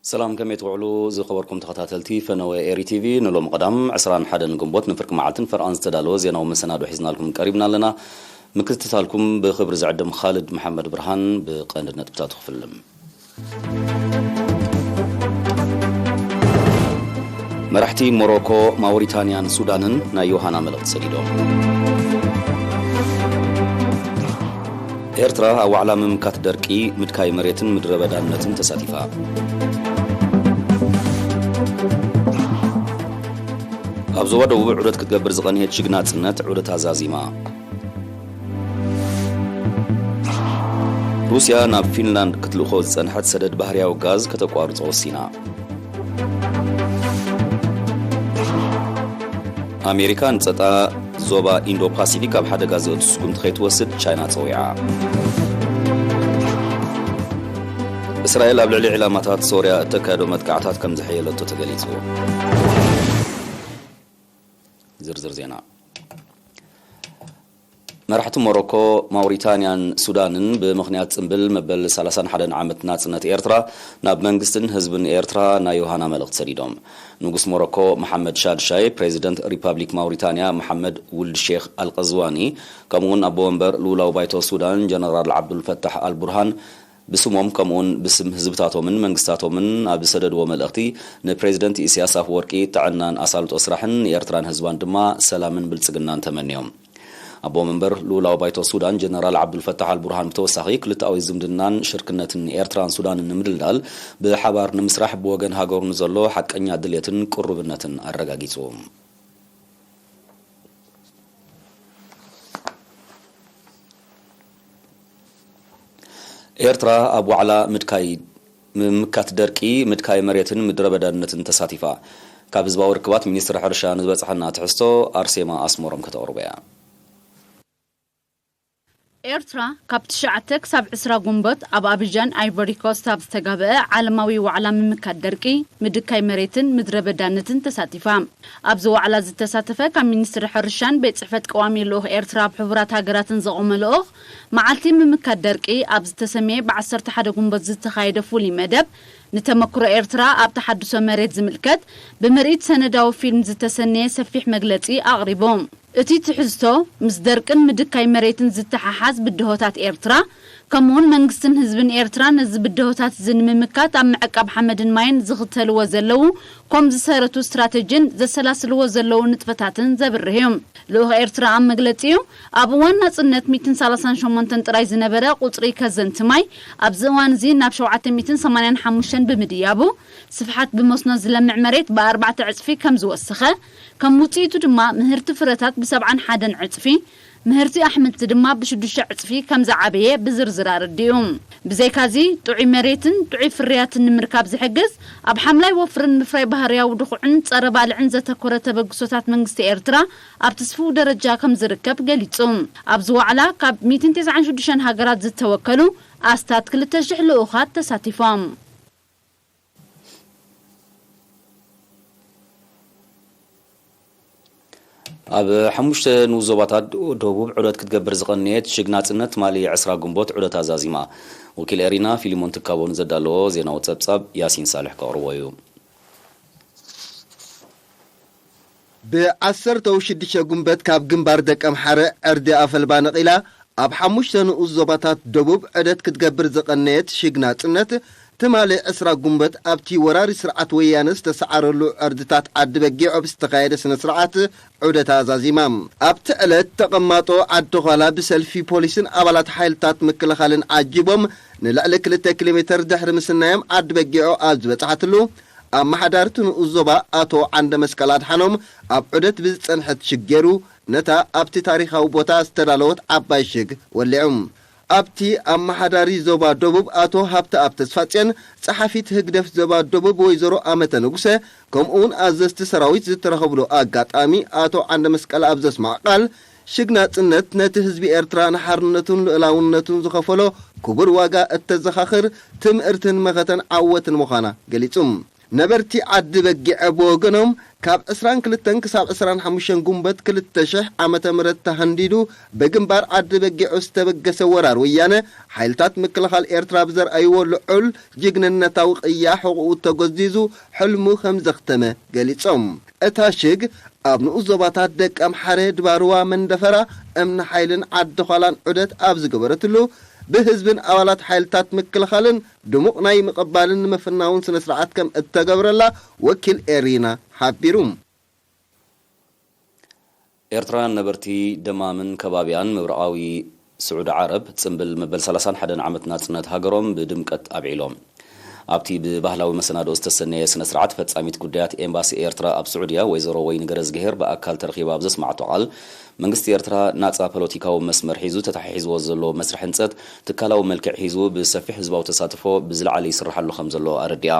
ሰላም፣ ከመይ ትውዕሉ ዝኸበርኩም ተኸታተልቲ ፈነወ ኤሪ ቲቪ? ንሎም ቀዳም ዕስራን ሓደን ግንቦት ንፍርቂ መዓልትን ፈርቓን ዝተዳለወ ዜናዊ መሰናዶ ሒዝናልኩም ቀሪብና ኣለና። ምክትታልኩም ብኽብሪ ዝዕድም ኻልድ መሓመድ ብርሃን። ብቐንዲ ነጥብታቱ ክፍልም። መራሕቲ ሞሮኮ፣ ማውሪታንያን ሱዳንን ናይ ዮሃና መልእኽቲ ሰዲዶም። ኤርትራ ኣብ ዋዕላ ምምካት ደርቂ፣ ምድካይ መሬትን ምድረ በዳነትን ተሳቲፋ። ኣብ ዞባ ደቡብ ዑደት ክትገብር ዝቐንየት ሽግ ናጽነት ዑደታ ዛዚማ። ሩስያ ናብ ፊንላንድ ክትልእኾ ዝጸንሐት ሰደድ ባህርያዊ ጋዝ ከተቋርጾ ወሲና። ኣሜሪካ ንጸጣ ዞባ ኢንዶ ፓሲፊክ ኣብ ሓደጋ ዘእቱ ስጉምቲ ከይትወስድ ቻይና ጸዊዓ። እስራኤል ኣብ ልዕሊ ዕላማታት ሶርያ እተካየዶ መጥቃዕታት ከም ዝሐየለቶ ተገሊጹ። ዝርዝር ዜና። መራሕቲ ሞሮኮ፣ ማውሪታንያን ሱዳንን ብምኽንያት ጽምብል መበል ሰላሳን ሓደን ዓመት ናጽነት ኤርትራ ናብ መንግስትን ህዝብን ኤርትራ ናይ ዮሃና መልእኽቲ ሰዲዶም። ንጉስ ሞሮኮ መሓመድ ሻድሻይ፣ ፕሬዚደንት ሪፓብሊክ ማውሪታንያ መሓመድ ውልድ ሼክ ኣልቀዝዋኒ፣ ከምኡውን ኣቦ ወንበር ልኡላዊ ባይቶ ሱዳን ጀነራል ዓብዱልፈታሕ ኣልቡርሃን ብስሞም ከምኡውን ብስም ህዝብታቶምን መንግስታቶምን ኣብ ዝሰደድዎ መልእኽቲ፣ ንፕሬዚደንት ኢሳያስ ኣፈወርቂ ጥዕናን ኣሳልጦ ስራሕን ንኤርትራን ህዝባን ድማ ሰላምን ብልጽግናን ተመንዮም። ኣቦ መንበር ልኡላዊ ባይቶ ሱዳን ጀነራል ዓብዱልፈታሕ ኣልቡርሃን ብተወሳኺ፣ ክልተኣዊ ዝምድናን ሽርክነትን ኤርትራን ሱዳንን ንምድልዳል ብሓባር ንምስራሕ ብወገን ሃገሩ ንዘሎ ሓቀኛ ድሌትን ቅሩብነትን ኣረጋጊጹ። ኤርትራ ኣብ ዋዕላ ምድካይ ምምካት ደርቂ፣ ምድካይ መሬትን ምድረ በዳነትን ተሳቲፋ። ካብ ህዝባዊ ርክባት ሚኒስትሪ ሕርሻ ንዝበጽሐና ትሕዝቶ ኣርሴማ ኣስመሮም ከተቕርቦ እያ። ኤርትራ ካብ ትሽዓተ ክሳብ ዕስራ ጉንበት ኣብ ኣቢጃን ኣይቮሪ ኮስት ኣብ ዝተጋብአ ዓለማዊ ዋዕላ ምምካት ደርቂ፣ ምድካይ መሬትን ምድረ በዳነትን ተሳቲፋ። ኣብዚ ዋዕላ ዝተሳተፈ ካብ ሚኒስትሪ ሕርሻን ቤት ጽሕፈት ቀዋሚ ልኡኽ ኤርትራ ኣብ ሕቡራት ሃገራትን ዝቖመ ልኡኽ፣ መዓልቲ ምምካት ደርቂ ኣብ ዝተሰምየ ብዓሰርተ ሓደ ጉንበት ዝተኻየደ ፍሉይ መደብ፣ ንተመክሮ ኤርትራ ኣብ ተሓድሶ መሬት ዝምልከት ብምርኢት ሰነዳዊ ፊልም ዝተሰነየ ሰፊሕ መግለጺ ኣቕሪቡ። እቲ ትሕዝቶ፣ ምስ ደርቅን ምድካይ መሬትን ዝተሓሓዝ ብድሆታት ኤርትራ፣ ከምኡውን መንግስትን ህዝብን ኤርትራ ነዚ ብድሆታት እዚ ንምምካት ኣብ ምዕቃብ ሓመድን ማይን ዝኽተልዎ ዘለዉ ኮም ዝሰረቱ ስትራተጂን ዘሰላስልዎ ዘለዉ ንጥፈታትን ዘብርህ እዩ። ልኡኽ ኤርትራ ኣብ መግለጺኡ፣ ኣብ እዋን ናጽነት ሚእትን ሰላሳን ሸሞንተን ጥራይ ዝነበረ ቁጽሪ ከዘንቲ ማይ፣ ኣብዚ እዋን እዚ ናብ ሸውዓተ ሚእትን ሰማንያን ሓሙሽተን ብምድያቡ፣ ስፍሓት ብመስኖ ዝለምዕ መሬት ብኣርባዕተ ዕጽፊ ከም ዝወሰኸ፣ ከም ውጽኢቱ ድማ ምህርቲ ፍረታት ብሰብዓን ሓደን ዕጽፊ፣ ምህርቲ ኣሕምልቲ ድማ ብሽዱሽተ ዕጽፊ ከም ዝዓበየ ብዝርዝር ኣረዲኡ። ብዘይካዚ፣ ጥዑይ መሬትን ጥዑይ ፍርያትን ንምርካብ ዝሕግዝ፣ ኣብ ሓምላይ ወፍርን ምፍራይ ባህርያዊ ድኹዕን ጸረ ባልዕን ዘተኮረ ተበግሶታት መንግስቲ ኤርትራ ኣብ ትስፉው ደረጃ ከም ዝርከብ ገሊጹ። ኣብዚ ዋዕላ ካብ ሚእትን ተስዓን ሽዱሽተን ሃገራት ዝተወከሉ ኣስታት ክልተ ሽሕ ልኡኻት ተሳቲፎም። ኣብ ሓሙሽተ ንኡስ ዞባታት ደቡብ ዑደት ክትገብር ዝቐነየት ሽግ ናጽነት ትማሊ ዕስራ ግንቦት ዑደታ ዛዚማ። ወኪል ኤሪና ፊሊሞን ትካቦ ንዘዳለዎ ዜናዊ ጸብጻብ ያሲን ሳልሕ ከቕርቦ እዩ። ብዓሰርተው ሽዱሽተ ጉንበት ካብ ግንባር ደቀምሓረ ዕርዲ ኣፈልባ ነቒላ ኣብ ሓሙሽተ ንኡስ ዞባታት ደቡብ ዑደት ክትገብር ዝቐነየት ሽግ ናጽነት፣ ትማሊ ዕስራ ጉንበት ኣብቲ ወራሪ ስርዓት ወያነ ዝተሰዓረሉ ዕርድታት ዓዲ በጊዕ ኣብ ዝተኻየደ ስነ ስርዓት ዑደታ ዛዚማ። ኣብቲ ዕለት ተቐማጦ ዓዲ ዃላ ብሰልፊ ፖሊስን ኣባላት ሓይልታት ምክልኻልን ዓጂቦም ንልዕሊ ክልተ ኪሎ ሜተር ድሕሪ ምስናዮም ዓዲ በጊዖ ኣብ ዝበጽሓትሉ፣ ኣመሓዳሪ እቲ ንኡስ ዞባ ኣቶ ዓንደ መስቀል ኣድሓኖም ኣብ ዑደት ብዝጸንሐት ሽግ ገይሩ ነታ ኣብቲ ታሪኻዊ ቦታ ዝተዳለወት ዓባይ ሽግ ወሊዑ። ኣብቲ ኣመሓዳሪ ዞባ ደቡብ ኣቶ ሃብተኣብ ተስፋጽዮን፣ ጸሓፊት ህግደፍ ዞባ ደቡብ ወይዘሮ ኣመተ ንጉሰ፣ ከምኡውን ኣዘዝቲ ሰራዊት ዝተረኸብሉ ኣጋጣሚ ኣቶ ዓንደ መስቀል ኣብ ዘስምዖ ቃል፣ ሽግ ናጽነት ነቲ ህዝቢ ኤርትራ ንሓርነቱን ልኡላውነቱን ዝኸፈሎ ክቡር ዋጋ እተዘኻኽር ትምእርትን መኸተን ዓወትን ምዃና ገሊጹ። ነበርቲ ዓዲ በጊዐ ብወገኖም፣ ካብ ዕስራን ክልተን ክሳብ ዕስራን ሓሙሽተን ጉንበት ክልተ ሽሕ ዓመተ ምህረት ተሃንዲዱ ብግንባር ዓዲ በጊዑ ዝተበገሰ ወራር ወያነ፣ ሓይልታት ምክልኻል ኤርትራ ብዘርኣይዎ ልዑል ጅግንነታዊ ቅያ ሕቑኡ ተጎዚዙ ሕልሙ ከም ዘኽተመ ገሊጾም። እታ ሽግ ኣብ ንኡስ ዞባታት ደቀምሓረ፣ ድባርዋ፣ መንደፈራ፣ እምኒ ሓይልን ዓዲ ዃላን ዑደት ኣብ ዝገበረትሉ፣ ብህዝብን ኣባላት ሓይልታት ምክልኻልን ድሙቕ ናይ ምቕባልን ምፍናውን ስነ ስርዓት ከም እተገብረላ ወኪል ኤሪና ሓቢሩ። ኤርትራውያን ነበርቲ ደማምን ከባቢያን ምብራቓዊ ስዑዲ ዓረብ ጽምብል መበል ሰላሳን ሓደን ዓመት ናጽነት ሃገሮም ብድምቀት ኣብዒሎም። ኣብቲ ብባህላዊ መሰናድኦ ዝተሰነየ ስነ ስርዓት፣ ፈጻሚት ጉዳያት ኤምባሲ ኤርትራ ኣብ ስዑድያ ወይዘሮ ወይኒ ገረዝግሄር ብኣካል ተረኺባ ኣብ ዘስማዕቶ ቃል፣ መንግስቲ ኤርትራ ናጻ ፖለቲካዊ መስመር ሒዙ ተተሓሒዝዎ ዘሎ መስርሕ ህንጸት ትካላዊ መልክዕ ሒዙ ብሰፊሕ ህዝባዊ ተሳትፎ ብዝለዓለ ይስርሓሉ ከም ዘሎ ኣረዲኣ።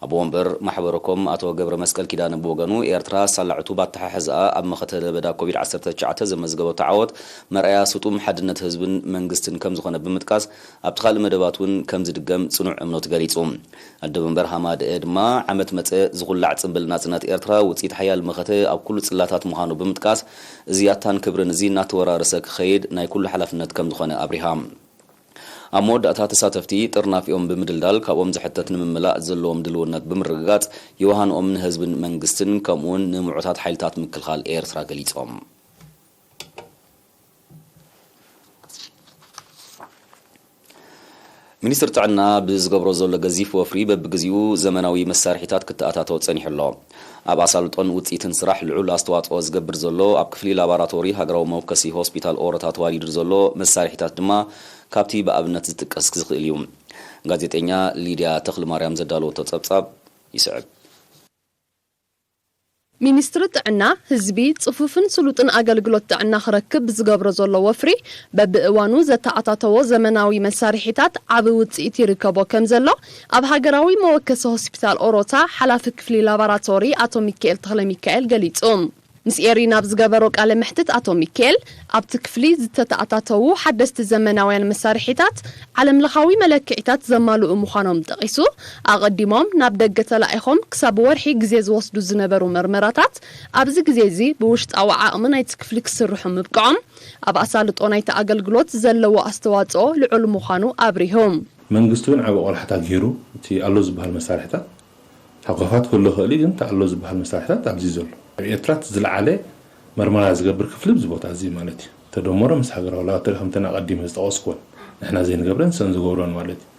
ኣቦ ወንበር ማሕበረኮም ኣቶ ገብረ መስቀል ኪዳነ ብወገኑ፣ ኤርትራ ሳላ ዕቱብ ኣተሓሕዛኣ ኣብ መኸተ ለበዳ ኮቪድ ዓሰርተ ትሽዓተ ዘመዝገበቶ ዓወት መርኣያ ስጡም ሓድነት ህዝብን መንግስትን ከም ዝኾነ ብምጥቃስ፣ ኣብቲ ካልእ መደባት እውን ከም ዝድገም ጽኑዕ እምነቱ ገሊጹ። ኣደ መንበር ሃማደኤ ድማ፣ ዓመት መጸ ዝኹላዕ ጽምብል ናጽነት ኤርትራ ውጽኢት ሓያል መኸተ ኣብ ኩሉ ጽላታት ምዃኑ ብምጥቃስ፣ እዚ ያታን ክብርን እዚ እናተወራረሰ ክኸይድ ናይ ኩሉ ሓላፍነት ከም ዝኾነ ኣብሪሃ። ኣብ መወዳእታ፣ ተሳተፍቲ ጥርናፊኦም ብምድልዳል፣ ካብኦም ዝሕተት ንምምላእ ዘለዎም ድልውነት ብምርግጋጽ፣ የውሃንኦም ንህዝብን መንግስትን ከምኡውን ንምዑታት ሓይልታት ምክልኻል ኤርትራ ገሊጾም። ሚኒስትር ጥዕና ብዝገብሮ ዘሎ ገዚፍ ወፍሪ፣ በብግዜኡ ዘመናዊ መሳርሒታት ክተኣታቶ ጸኒሑ ኣሎ። ኣብ ኣሳልጦን ውጽኢትን ስራሕ ልዑል ኣስተዋጽኦ ዝገብር ዘሎ፣ ኣብ ክፍሊ ላቦራቶሪ ሃገራዊ መወከሲ ሆስፒታል ኦሮታ ተዋሊዱ ዘሎ መሳርሒታት ድማ ካብቲ ብኣብነት ዝጥቀስ ዝኽእል እዩ። ጋዜጠኛ ሊድያ ተኽለማርያም ዘዳለወቶ ጸብጻብ ይስዕብ። ሚኒስትሪ ጥዕና፣ ህዝቢ ጽፉፍን ስሉጥን ኣገልግሎት ጥዕና ክረክብ ብዝገብሮ ዘሎ ወፍሪ፣ በብእዋኑ ዘተኣታተዎ ዘመናዊ መሳርሒታት ዓቢ ውጽኢት ይርከቦ ከም ዘሎ፣ ኣብ ሃገራዊ መወከሲ ሆስፒታል ኦሮታ ሓላፊ ክፍሊ ላባራቶሪ ኣቶ ሚካኤል ተኽለሚካኤል ገሊጹ። ምስ ኤሪና ኣብ ዝገበሮ ቃለ መሕትት ኣቶ ሚካኤል፣ ኣብቲ ክፍሊ ዝተተኣታተዉ ሓደስቲ ዘመናውያን መሳርሒታት፣ ዓለምለኻዊ መለክዒታት ዘማልኡ ምዃኖም ጠቒሱ፣ ኣቐዲሞም ናብ ደገ ተላኢኾም ክሳብ ወርሒ ግዜ ዝወስዱ ዝነበሩ መርመራታት፣ ኣብዚ ግዜ እዚ ብውሽጣዊ ዓቕሚ ናይቲ ክፍሊ ክስርሑ ምብቅዖም፣ ኣብ ኣሳልጦ ናይቲ ኣገልግሎት ዘለዎ ኣስተዋጽኦ ልዑል ምዃኑ ኣብሪሁ። መንግስቲ እውን ዓቢ ቆላሕታ ገይሩ፣ እቲ ኣሎ ዝበሃል መሳርሒታት፣ ሃጓፋት ክህሉ ይኽእል እዩ፣ ግን እቲ ኣሎ ዝበሃል መሳርሒታት ኣብዚ ዘሎ። ኣብ ኤርትራ እቲ ዝለዓለ መርመራ ዝገብር ክፍሊ ኣብዚ ቦታ እዚ ማለት እዩ። ተደመሮ ምስ ሃገራዊ ላቦራቶሪ ከምተን ኣቐዲመ ዝጠቐስኩወን፣ ንሕና ዘይንገብረን ንሰን ዝገብረን ማለት እዩ።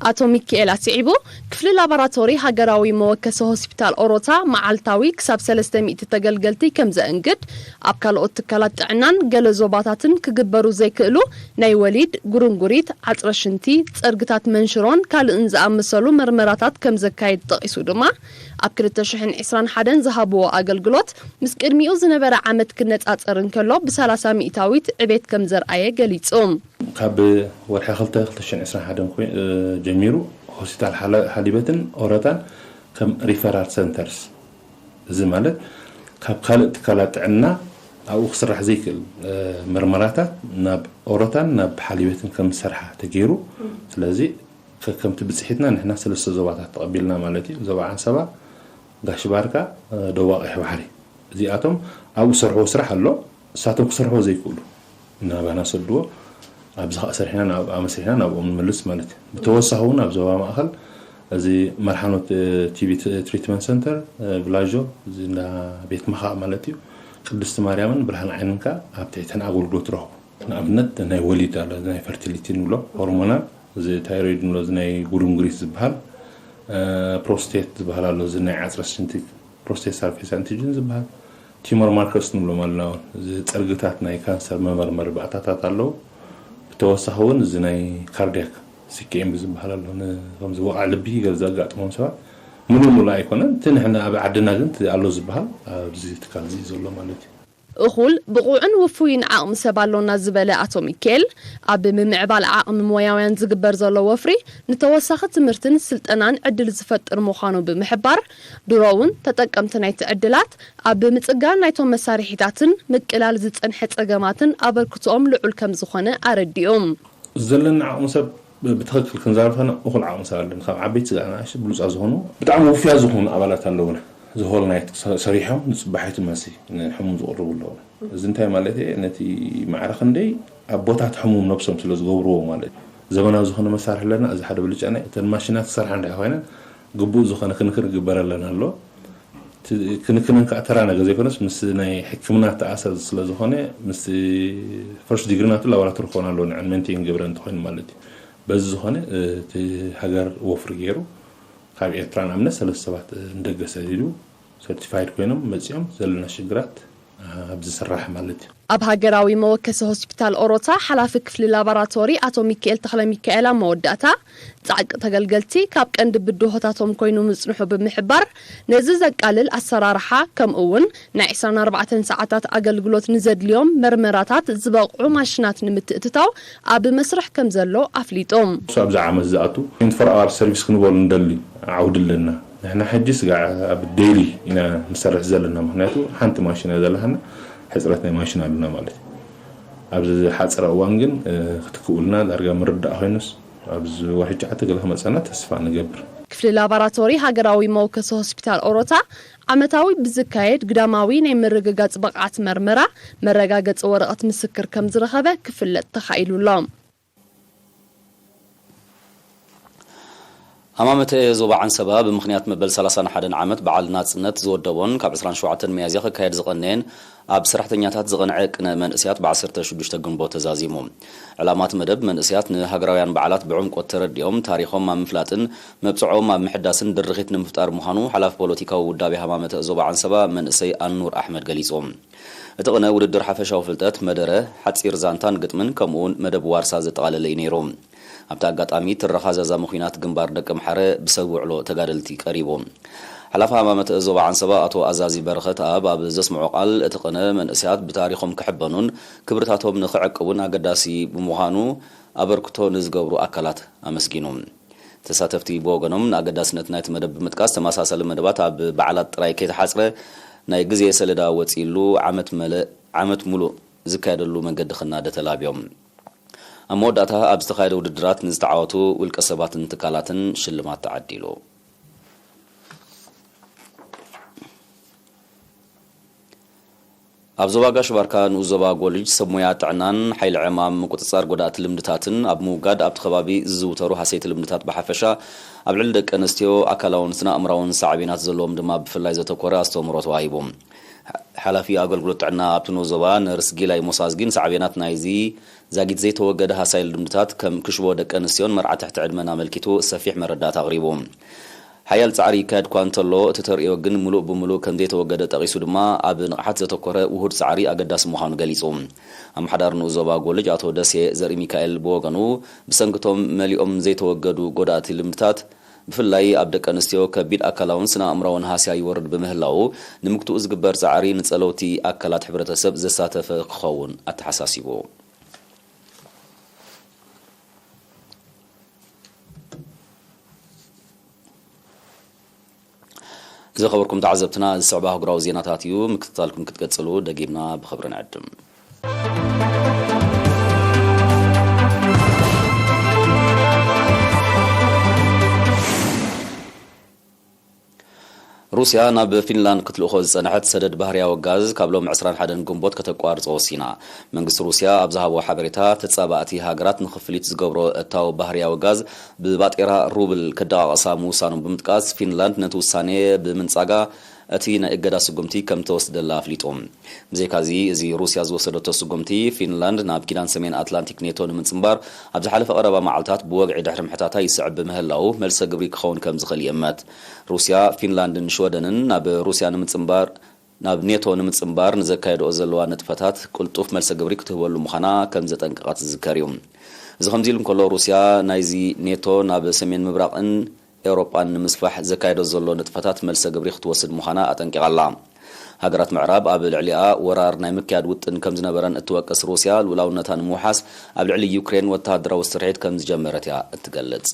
ኣቶ ሚካኤል ኣስዒቡ፣ ክፍሊ ላቦራቶሪ ሃገራዊ መወከሲ ሆስፒታል ኦሮታ መዓልታዊ ክሳብ ሰለስተ ሚእቲ ተገልገልቲ ከም ዘእንግድ፣ ኣብ ካልኦት ትካላት ጥዕናን ገለ ዞባታትን ክግበሩ ዘይክእሉ ናይ ወሊድ፣ ጉርንጉሪት፣ ዓጽረ ሽንቲ፣ ጸርግታት መንሽሮን ካልእን ዝኣመሰሉ መርመራታት ከም ዘካይድ ጠቒሱ ድማ፣ ኣብ ክልተ ሽሕን ዕስራን ሓደን ዝሃብዎ ኣገልግሎት ምስ ቅድሚኡ ዝነበረ ዓመት ክነጻጸር እንከሎ ብሰላሳ ሚእታዊት ዕቤት ከም ዘርኣየ ገሊጹ። ካብ ወርሒ ክልተ ክልተ ሽሕን ዕስራን ሓደን ኮይ-፣ እ፣ ጀሚሩ ሆስፒታል ሓለ-፣ ሓሊበትን ኦረታን ከም ሪፈራል ሰንተርስ፣ እዚ ማለት ካብ ካልእ ትካላት ጥዕና ኣብኡ ክስራሕ ዘይክእል፣ እ፣ መርመራታት ናብ ኦረታን ናብ ሓሊበትን ከም ዝሰርሓ ተገይሩ። ስለዚ ከከምቲ ብጽሒትና ንሕና ሰለስተ ዞባታት ተቐቢልና ማለት እዩ። ዞባ ዓንሰባ፣ ጋሽ ባርካ፣ እ፣ ደቡብ ቀይሕ ባሕሪ። እዚኣቶም ኣብኡ ዝሰርሕዎ ስራሕ ኣሎ፣ እሳቶም ክሰርሕዎ ዘይክእሉ ናባና ሰድዎ፣ ኣብዚ ኸኣ ሰሪሕና ናብ ኣመስሪሕና ናብኦም ንመልስ ማለት እዩ። ብተወሳኺ እውን ኣብ ዞባ ማእኸል እዚ መርሓኖት፣ እ፣ ቲቢ ት-፣ ትሪትመንት ሰንተር፣ እ፣ ብላዦ፣ እዚ እንዳ ቤት መኻእ ማለት እዩ። ቅድስቲ ማርያምን ብርሃን ዓይንን ከኣ ኣብ ትሕተን ኣገልግሎት ረኽቡ። ንኣብነት ናይ ወሊድ ኣሎ፣ እዚ ናይ ፈርቲሊቲ ንብሎ፣ ሆርሞናል፣ እዚ ታይሮይድ ንብሎ፣ እዚ ናይ ጉርንጉሪት ዝበሃል፣ እ፣ ፕሮስቴት ዝበሃል ኣሎ፣ እዚ ናይ ዓጽረ ሽንቲ ፕሮስቴት ሳርፌስ አንቲጅን ዝበሃል፣ ቲሞር ማርከርስ ንብሎም ኣለና እውን፣ እዚ ጸርግታት ናይ ካንሰር መመርመሪ ባእታታት ኣለዉ። ብተወሳኺ እውን እዚ ናይ ካርዲያክ ሲኬኤም ዝበሃል ኣሎ፣ ን-፣ ከምዚ ወቕዒ ልቢ ገለ ዘጋጥሞም ሰባት፣ ምሉእ ምሉእ ኣይኮነን፣ እቲ ንሕና ኣብ ዓድና ግን እቲ ኣሎ ዝበሃል ኣብዚ ትካል እዚ እዩ ዘሎ ማለት እዩ። እኹል፣ ብቑዕን ውፉይን ዓቕሚ ሰብ ኣሎና ዝበለ ኣቶ ሚካኤል፣ ኣብ ምምዕባል ዓቕሚ ሞያውያን ዝግበር ዘሎ ወፍሪ ንተወሳኺ ትምህርትን ስልጠናን ዕድል ዝፈጥር ምዃኑ ብምሕባር፣ ድሮ እውን ተጠቀምቲ ናይቲ ዕድላት ኣብ ምጽጋን ናይቶም መሳርሒታትን ምቅላል ዝጸንሐ ጸገማትን ኣበርክቶኦም ልዑል ከም ዝኾነ ኣረዲኡ። ዘለና ዓቕሚ ሰብ ብ-፣ ብትኽክል ክንዛረብ ከለና እኹል ዓቕሚ ሰብ ኣለና። ካብ ዓበይቲ ስጋዕ ንኣሽቱ ብሉጻት ዝኾኑ፣ ብጣዕሚ ውፉያት ዝኾኑ ኣባላት ኣለዉና። ዝሆል ናይት ሰሪሖም ንፅባሒቱ መሲ ንሕሙም ዝቕርቡ ኣለዉ። እዚ እንታይ ማለት እዩ? ነቲ ማዕረ ክንደይ ኣቦታት ሕሙም ነብሶም ስለ ዝገብርዎ ማለት እዩ። ዘመናዊ ዝኾነ መሳርሒ ኣለና። እዚ ሓደ ብልጫ ናይ እተን ማሽናት ክሰርሓ እንዳ ኮይነን ግቡእ ዝኾነ ክንክን ክግበረለን ኣሎ። እቲ ክንክንን ከዓ ተራ ነገር ዘይኮነስ ምስ ናይ ሕክምና ተኣሳሰር ስለ ዝኾነ ምስ ፈርስት ዲግሪ ናቱ ላቦራቶሪ ክኾን ኣለዎ ንዕን ሜንቴን ገብረ እንተኾይኑ ማለት እዩ። በዚ ዝኾነ እቲ ሃገር ወፍሪ ገይሩ ካብ ኤርትራ ንኣብነት ሰለስተ ሰባት ንደገ ሰዲዱ ሰርቲፋይድ ኮይኖም መጺኦም ዘለና ሽግራት ኣብ ዝስራሕ ማለት እዩ። ኣብ ሃገራዊ መወከሲ ሆስፒታል ኦሮታ ሓላፊ ክፍሊ ላቦራቶሪ ኣቶ ሚካኤል ተኽለ ሚካኤል ኣብ መወዳእታ ጻዕቂ ተገልገልቲ ካብ ቀንዲ ብድሆታቶም ኮይኑ ምጽንሑ ብምሕባር ነዚ ዘቃልል ኣሰራርሓ ከምኡ እውን ናይ ዕስራን ኣርባዕተን ሰዓታት ኣገልግሎት ንዘድልዮም መርመራታት ዝበቕዑ ማሽናት ንምትእትታው ኣብ መስርሕ ከም ዘሎ ኣፍሊጡ። ንሱ ኣብዚ ዓመት ዝኣቱ ትዌንቲ ፎር ኣወር ሰርቪስ ክንበሉ ንደሊ ዓውዲ ኣለና። ንሕና ሕጂ ስጋዕ ኣብ ዴይሊ ኢና ንሰርሕ ዘለና፣ ምኽንያቱ ሓንቲ ማሽን እያ ዘለሃና፣ ሕፅረት ናይ ማሽን ኣለና ማለት እዩ። ኣብዚ ሓፅረ እዋን ግን ክትክኡልና ዳርጋ ምርዳእ ኮይኑስ ኣብዚ ወርሒ ትሽዓተ ገለ ክመፀና ተስፋ ንገብር። ክፍሊ ላባራቶሪ ሃገራዊ መወከሲ ሆስፒታል ኦሮታ ዓመታዊ ብዝካየድ ግዳማዊ ናይ ምርግጋፅ ብቕዓት መርመራ መረጋገፂ ወረቐት ምስክር ከም ዝረኸበ ክፍለጥ ተኻኢሉ ኣሎ። ሃማመተ ዞባ ዓንሰባ ብምኽንያት መበል ሰላሳን ሓደን ዓመት በዓል ናጽነት ዝወደቦን ካብ ዕስራን ሸውዓተን ሚያዝያ ክካየድ ዝቐነየን ኣብ ሰራሕተኛታት ዝቐንዐ ቅነ መንእስያት ብ ዓሰርተ ሽዱሽተ ግንቦት ተዛዚሙ። ዕላማ እቲ መደብ መንእስያት ንሃገራውያን በዓላት ብዕምቆት ተረዲኦም ታሪኾም ኣብ ምፍላጥን መብጽዖም ኣብ ምሕዳስን ድርኺት ንምፍጣር ምዃኑ ሓላፊ ፖለቲካዊ ውዳቤ ሃማመተ ዞባ ዓንሰባ መንእሰይ ኣኑር ኣሕመድ ገሊጹ። እቲ ቅነ ውድድር ሓፈሻዊ ፍልጠት፣ መደረ፣ ሓጺር ዛንታን ግጥምን ከምኡውን መደብ ዋርሳ ዘጠቓለለ እዩ ነይሩ። ኣብቲ ኣጋጣሚ ትረኻ ዛዛሚ ኲናት ግንባር ደቂ ኣምሓረ ብሰብ ውዕሎ ተጋደልቲ ቀሪቡ። ሓላፊ ሃማመተ ዞባ ዓንሰባ ኣቶ ኣዛዚ በረኸት ኣብ ኣብ ዘስምዖ ቃል እቲ ቅነ መንእስያት ብታሪኾም ክሕበኑን ክብርታቶም ንኽዕቅቡን ኣገዳሲ ብምዃኑ ኣበርክቶ ንዝገብሩ ኣካላት ኣመስጊኑ። ተሳተፍቲ ብወገኖም ንኣገዳስነት ናይቲ መደብ ብምጥቃስ ተመሳሳሊ መደባት ኣብ በዓላት ጥራይ ከይተሓጽረ ናይ ግዜ ሰሌዳ ወጺእሉ ዓመት መለ ዓመት ሙሉእ ዝካየደሉ መንገዲ ክናደ ተላብዮም። ኣብ መወዳእታ ኣብ ዝተኻየደ ውድድራት ንዝተዓወቱ ውልቀ ሰባትን ትካላትን ሽልማት ተዓዲሉ። ኣብ ዞባ ጋሽ ባርካ ንኡስ ዞባ ጎልጅ ሰብ ሞያ ጥዕናን ሓይሊ ዕማም ምቁጽጻር ጎዳእቲ ልምድታትን ኣብ ምውጋድ ኣብቲ ከባቢ ዝዝውተሩ ሃሰይቲ ልምድታት ብሓፈሻ ኣብ ልዕሊ ደቂ ኣንስትዮ ኣካላውን ስነ ኣእምራውን ሳዕቤናት ዘለዎም ድማ ብፍላይ ዘተኮረ ኣስተምህሮ ተዋሂቡ። ሓላፊ ኣገልግሎት ጥዕና ኣብቲ ንኡስ ዞባ ነርስ ጊላይ ሞሳዝጊን ሳዕቤናት ናይዚ ዛጊት ዘይተወገደ ሃሳይ ልምድታት ከም ክሽቦ ደቂ ኣንስትዮን መርዓ ትሕቲ ዕድመን ኣመልኪቱ ሰፊሕ መረዳእታ ኣቕሪቡ። ሓያል ጻዕሪ ይካየድ እኳ እንተሎ፣ እቲ ተርእዮ ግን ምሉእ ብምሉእ ከም ዘይተወገደ ጠቒሱ ድማ፣ ኣብ ንቕሓት ዘተኮረ ውሁድ ጻዕሪ ኣገዳሲ ምዃኑ ገሊጹ። ኣመሓዳሪ ንኡስ ዞባ ጎልጅ ኣቶ ደሴ ዘርኢሚካኤል ብወገኑ፣ ብሰንክቶም መሊኦም ዘይተወገዱ ጎዳእቲ ልምድታት፣ ብፍላይ ኣብ ደቂ ኣንስትዮ ከቢድ ኣካላውን ስነ ኣእምራውን ሃስያ ይወርድ ብምህላዉ፣ ንምግትኡ ዝግበር ጻዕሪ ንጸለውቲ ኣካላት ሕብረተሰብ ዘሳተፈ ክኸውን ኣተሓሳሲቡ። ዝኸበርኩም ተዓዘብትና፣ ዝስዕብ ኣህጉራዊ ዜናታት እዩ። ምክትታልኩም ክትቀጽሉ ደጊምና ብኽብሪ ንዕድም። ሩስያ ናብ ፊንላንድ ክትልእኾ ዝጸንሐት ሰደድ ባህርያዊ ጋዝ ካብ ሎም ዕስራን ሓደን ግንቦት ከተቋርጾ ወሲና። መንግስቲ ሩስያ ኣብ ዝሃቦ ሓበሬታ፣ ተጻባእቲ ሃገራት ንኽፍሊት ዝገብሮ እታው ባህርያዊ ጋዝ ብባጤራ ሩብል ከደቓቕሳ ምውሳኑ ብምጥቃስ፣ ፊንላንድ ነቲ ውሳኔ ብምንጻጋ እቲ ናይ እገዳ ስጉምቲ ከም ተወስደላ ኣፍሊጡ። ብዘይካዚ፣ እዚ ሩስያ ዝወሰደቶ ስጉምቲ፣ ፊንላንድ ናብ ኪዳን ሰሜን ኣትላንቲክ ኔቶ ንምጽንባር ኣብ ዝሓለፈ ቀረባ መዓልታት ብወግዒ ድሕሪ ምሕታታ ይስዕብ ብምህላዉ፣ መልሰ ግብሪ ክኸውን ከም ዝኽእል ይእመት። ሩስያ፣ ፊንላንድን ሽወደንን ናብ ሩስያ ንምጽንባር፣ ናብ ኔቶ ንምጽንባር ንዘካየድኦ ዘለዋ ንጥፈታት ቅልጡፍ መልሰ ግብሪ ክትህበሉ ምዃና ከም ዘጠንቀቐት ዝዝከር እዩ። እዚ ከምዚ ኢሉ እንከሎ፣ ሩስያ ናይዚ ኔቶ ናብ ሰሜን ምብራቕን ኤውሮጳን ንምስፋሕ ዘካየዶ ዘሎ ንጥፈታት መልሰ ግብሪ ክትወስድ ምዃና ኣጠንቂቓ ኣላ። ሃገራት ምዕራብ ኣብ ልዕሊኣ ወራር ናይ ምክያድ ውጥን ከም ዝነበረን እትወቅስ ሩስያ፣ ልኡላውነታ ንምውሓስ ኣብ ልዕሊ ዩክሬን ወተሃደራዊ ስርሒት ከም ዝጀመረት እያ እትገልጽ።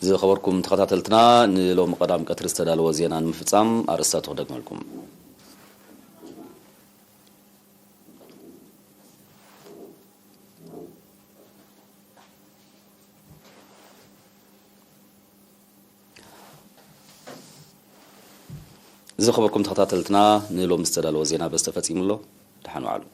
ዝኸበርኩም ተኸታተልትና፣ ንሎሚ ቀዳም ቀትሪ ዝተዳለወ ዜና ንምፍጻም ኣርእስታቱ ክደግመልኩም። ዝኸበርኩም ተኸታተልትና፣ ንሎሚ ዝተዳለወ ዜና በዚ ተፈጺሙ ኣሎ። ደሓን ዋዕሉ።